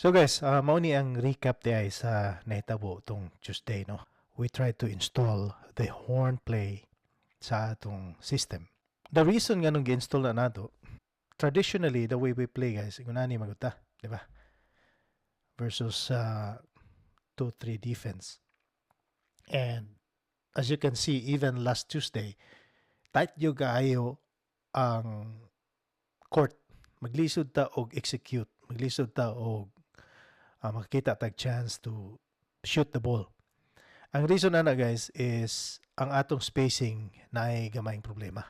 So guys, mao ni ang recap diay sa nahitabo tong Tuesday, no. We tried to install the horn play sa atong system. The reason nga nung gi-install na nato, traditionally the way we play, guys, ingon-ani man gud ta, di ba? Versus 2-3 defense. And as you can see, even last Tuesday, tight gyud kaayo ang court. Maglisod ta og execute, maglisod ta og makakita tag chance to shoot the ball. Ang reason ana, guys, is ang atong spacing naay gamayng problema.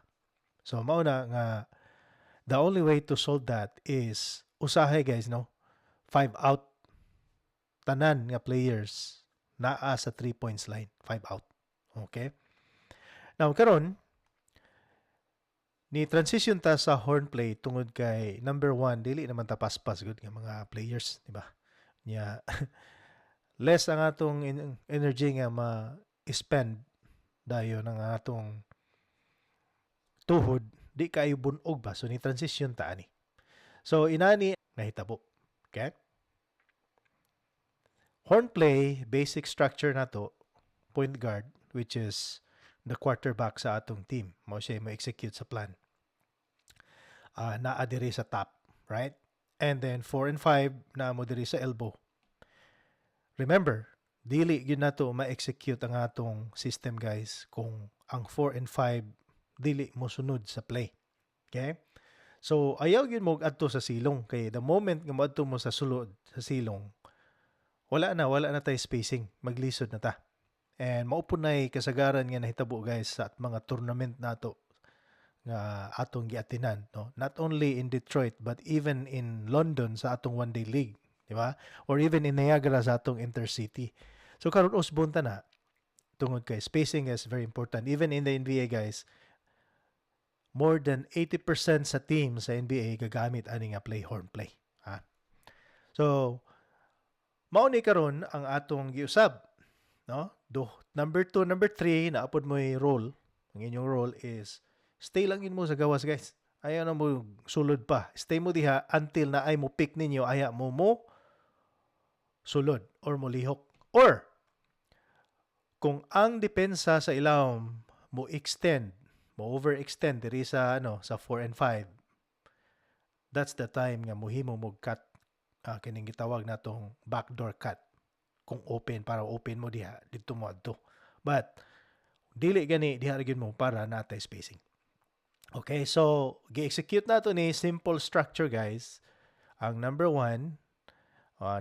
So mao na nga the only way to solve that is usahay, guys, no, five out, tanan nga players naa sa 3 points line, five out. Okay? Now karon ni transition ta sa horn play tungod kay number one, dili naman ta paspas gud nga mga players, di ba? Nya less ang atong energy nga ma-spend dayon ang atong tuhod di kayo bunog ba, so ni transition ta ani. So inani nahitabo. Okay, horn play, basic structure nato, point guard, which is the quarterback sa atong team, mo siya mo execute sa plan, naa diri sa top, right? And then 4 and 5 naa mo diri sa elbow. Remember, dili gyud nato ma-execute ang atong system, guys, kung ang 4 and 5 dili mo sunod sa play. Okay? So ayaw gyud mo adto sa silong kay the moment nga moadto mo sa sulod sa silong, wala na tay spacing, maglisod na ta. And mao pud nay kasagaran nga nahitabo, guys, sa mga tournament nato nga atong giatinan, no, not only in Detroit but even in London sa atong one day league, di ba, or even in Niagara sa atong intercity. So karon usbon ta na tungod kay spacing is very important. Even in the NBA, guys, more than 80% sa team sa NBA gagamit ani nga play, horn play, ha. So mao ni karon ang atong giusab, no. Do number 2, number 3 naa pod mo'y role. Ang inyong role is stay lang gyud mo sa gawas, guys. Ayaw na mo sulod pa. Stay mo diha until naay mo pick ninyo, aya mo mo sulod or mo lihok. Or kung ang depensa sa ilawom mo extend, mo overextend diri sa ano, sa 4 and 5, that's the time nga mohimo mo cut, kining gitawag natong backdoor cut. Kung open, para open mo diha didto mo adto. But dili gani, diha ra gyud mo para natay spacing. Okay, so gi-execute nato ni simple structure, guys. Ang number 1,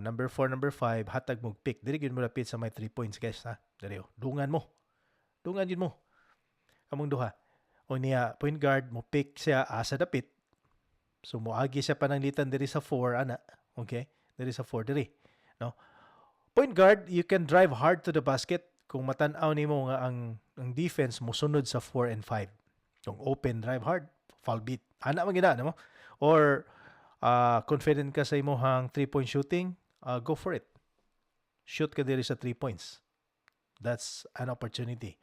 number 4, number 5, hatag mo pick. Dili gyud mo lapit sa may 3 points, guys, ha. Dili oh. Dungan mo. Dungan gyud mo. Kamong duha. O niya point guard mo pick siya asa dapit. So moagi siya pananglitan diri sa 4 ana. Okay? Diri sa 4 diri. No? Point guard, you can drive hard to the basket kung matan-aw nimo nga ang defense mosunod sa 4 and 5. Kung open, drive hard, foul beat. Ana man gina, no? Or confident ka sa imong three-point shooting, go for it. Shoot ka diri sa 3 points. That's an opportunity.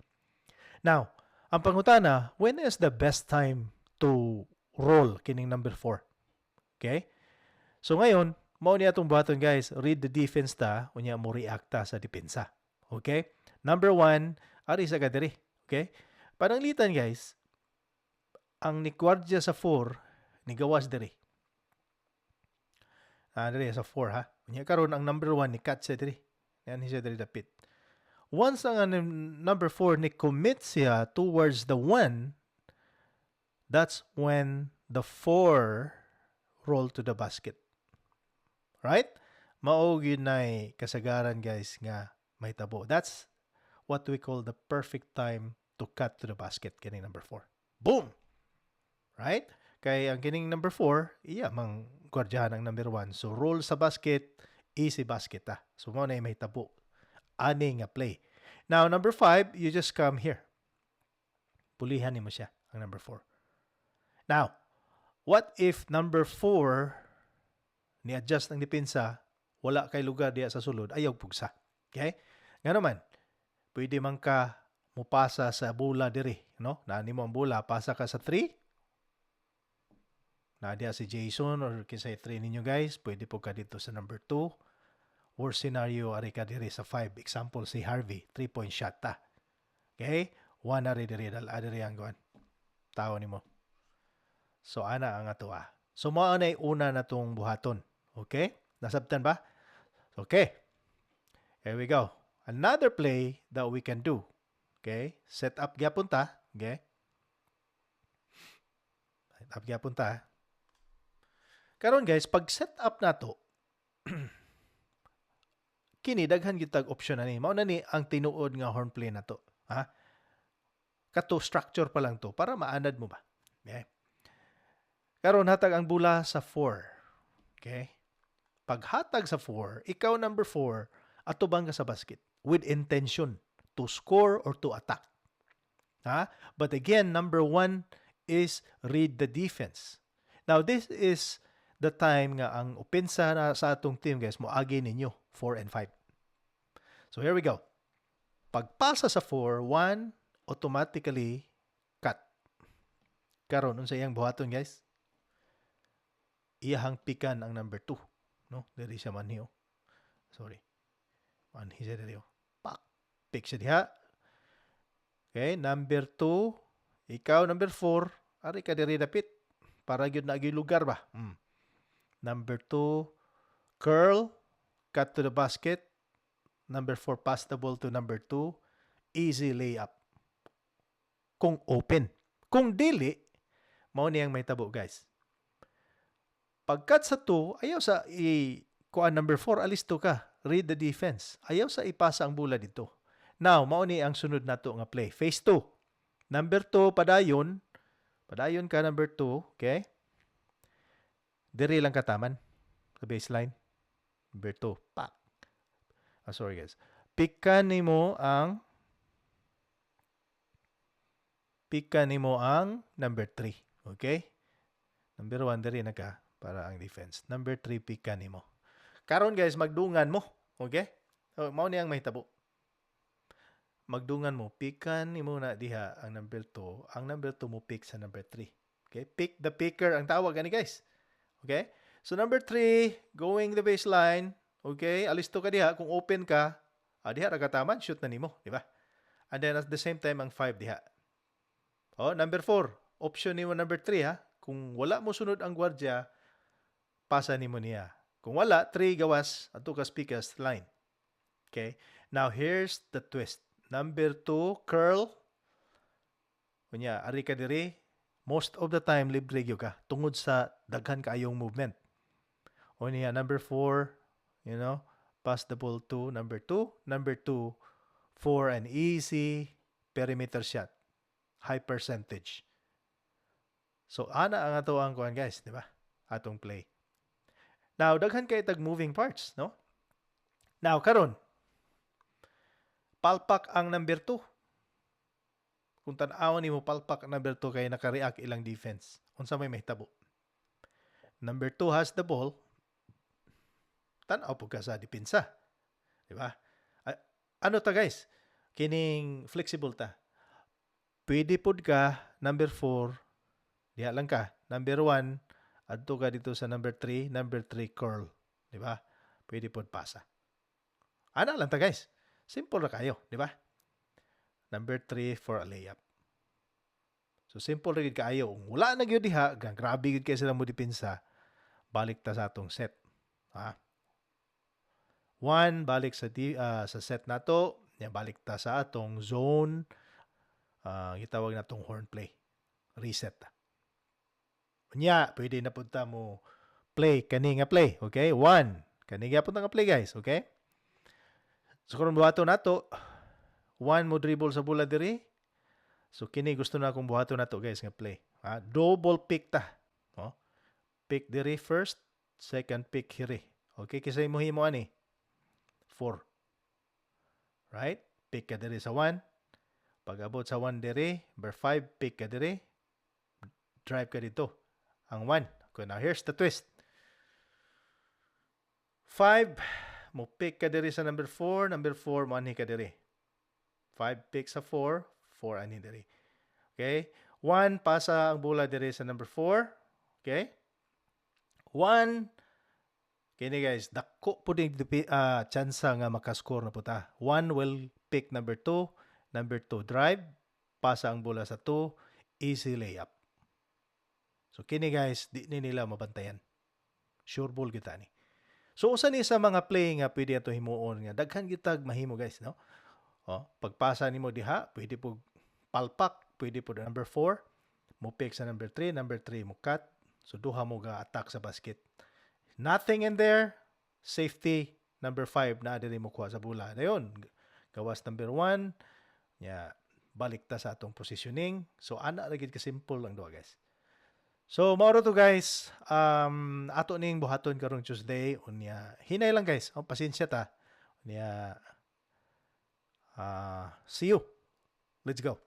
Now, ang pangutana, when is the best time to roll kining number 4? Okay? So ngayon, mao ni atong buhaton, guys, read the defense ta, unya mo react ta sa depensa. Okay? Number 1, ari sa ka diri. Okay? Pananglitan, guys, ang ni gwardya sa 4 ni gawas diri. Ah, diri sa 4 ha. Unya karon ang number 1 ni cut siya diri. Yan siya diri dapit. Once ang number 4 ni commit siya towards the 1, that's when the 4 roll to the basket. Right? Mao gyud nay kasagaran, guys, nga mahitabo. That's what we call the perfect time to cut to the basket kining number 4. Boom! Right? Kay ang kining number 4, iya mang gwardyahan ang number 1. So roll sa basket, easy basket ta. So mao na mahitabo ani nga play. Now number 5, you just come here. Pulihan nimo siya ang number 4. Now, what if number 4 ni adjust ang depensa, wala kay lugar diya sa sulod, ayaw pugsa? Okay? Nga naman, pwede man ka mupasa sa bola diri, no? Naa nimo ang bola, pasa ka sa 3. Naa diha si Jason or kinsay 3 ninyo, guys, pwede pod ka didto sa number 2. Worst scenario, ari ka diri sa 5. Example si Harvey, 3 point shot ta. Okay? 1 ari diri, dal diri ang kuan. Tao nimo. So ana ang ato ah. So mao na una natong buhaton. Okay? Nasabtan ba? Okay. Here we go. Another play that we can do. Okay? Set up gyapon ta. Okay? Set up gyapon ta. Karon, guys, pag set up nato, kini daghan gyud tag option ani. Mao na ni ang tinuod nga horn play nato. Ha? Kato structure pa lang to para maanad mo ba. Okay? Karon, hatag ang bula sa 4. Okay? Paghatag sa 4, ikaw number 4, atubang ka sa basket with intention to score or to attack. Ha? But again, number 1 is read the defense. Now, this is the time nga ang opensa na sa atong team, guys, moagi ninyo 4 and 5. So here we go. Pagpasa sa 4, 1 automatically cut. Karon, unsa iyang buhaton, guys? Iyahang pikan ang number 2, no? Diri siya manhi oh. Sorry. Manhi siya diri oh. Pak. Pick siya diha. Okay, number 2, ikaw number 4, ari ka diri dapit para gyud na gyud lugar ba. Number 2, curl, cut to the basket. Number 4, pass the ball to number 2. Easy layup. Kung open. Kung dili, mao niyang mahitabo, guys. Pagkat sa 2, ayaw sa i kuan number 4, alisto ka. Read the defense. Ayaw sa ipasa ang bola didto. Now, mao ni ang sunod nato nga play. Phase 2. Number 2, padayon. Padayon ka, number 2, okay? Diri lang kataman sa baseline. Number 2, pak. Ah, sorry, guys. Pick nimo ang number 3. Okay? Number 1, diri na ka para ang defense. Number 3, pick nimo. Karon, guys, magdungan mo. Okay? Oh, mao ni ang mahitabo. Magdungan mo, pikan nimo na diha ang number 2. Ang number 2 mo pick sa number 3. Okay? Pick the picker ang tawag ani, guys. Okay? So number 3, going the baseline. Okay? Alisto ka diha kung open ka, diha ra kataman, shoot na nimo, di ba? And then at the same time ang 5 diha. Oh, number 4, option nimo number 3 ha. Kung wala mo sunod ang gwardiya, pasa nimo niya. Kung wala, 3 gawas, adto ka pikas line. Okay? Now here's the twist. Number 2, curl. Kunya, ari ka diri, most of the time libre gyud ka tungod sa daghan kaayong movement. O niya, number 4, pass the ball to number 2, number 2 for an easy perimeter shot. High percentage. So ana ang ato ang kuan, guys, di ba? Atong play. Now, daghan kay tag moving parts, no? Now, karon palpak ang number 2. Kung tan-awon nimo, palpak ang number 2 kay naka-react ilang defense. Unsa may mahitabo? Number 2 has the ball. Tan-aw pud ka sa depensa. Di ba? Ano ta, guys? Kining flexible ta. Pwede pud ka number 4, diha lang ka. Number 1, adto ka didto sa number 3, number 3 curl. Di ba? Pwede pud pasa. Ana lang ta, guys. Simple ra kayo, di ba? Number 3 for a layup. So simple ra gyud kaayo. Kung wala na gyud diha, grabe gyud kay sila mo depensa, balik ta sa atong set. Ha? One, balik sa set nato, ya balik ta sa atong zone, gitawag natong horn play. Reset ta. Unya, pwede na pud ta mo play kani nga play, okay? One, kani gyapon ta nga play, guys, okay? So karon buhaton nato, one mo dribble sa bola diri. So kini gusto na akong buhaton nato, guys, nga play. Ha? Double pick ta. Oh. Pick diri first, second pick here. Okay, kisay mo himo ani? 4. Right? Pick ka diri sa 1. Pag-abot sa 1 diri, number 5, pick ka diri. Drive ka didto. Ang 1. Okay, now here's the twist. 5, mo pick ka diri sa number 4, number 4 mo anhi ka diri. 5 pick sa 4, 4 anhi diri. Okay? 1, pasa ang bola diri sa number 4. Okay? One, kini guys, dako po din tsansa nga makascore na po ta. One will pick number two, number two drive, pasa ang bola sa two, easy layup. So kini guys, di ni nila mabantayan. Sure ball kita ni. So usa ni sa mga play nga pwede ato himuon nga daghan gitag mahimo, guys, no? Oh, pagpasa nimo diha, pwede po palpak, pwede po number 4 mo pick sa number 3, number 3 mo cut. So duha mo ga attack sa basket. Nothing in there. Safety number 5 na diri mo kuha sa bola. Dayon, gawas number 1. Nya balik ta sa atong positioning. So ana ra gid ka simple ang duha, guys. So mao to, guys. Ato ning buhaton karong Tuesday, unya hinay lang, guys. Oh, pasensya ta. Unya see you. Let's go.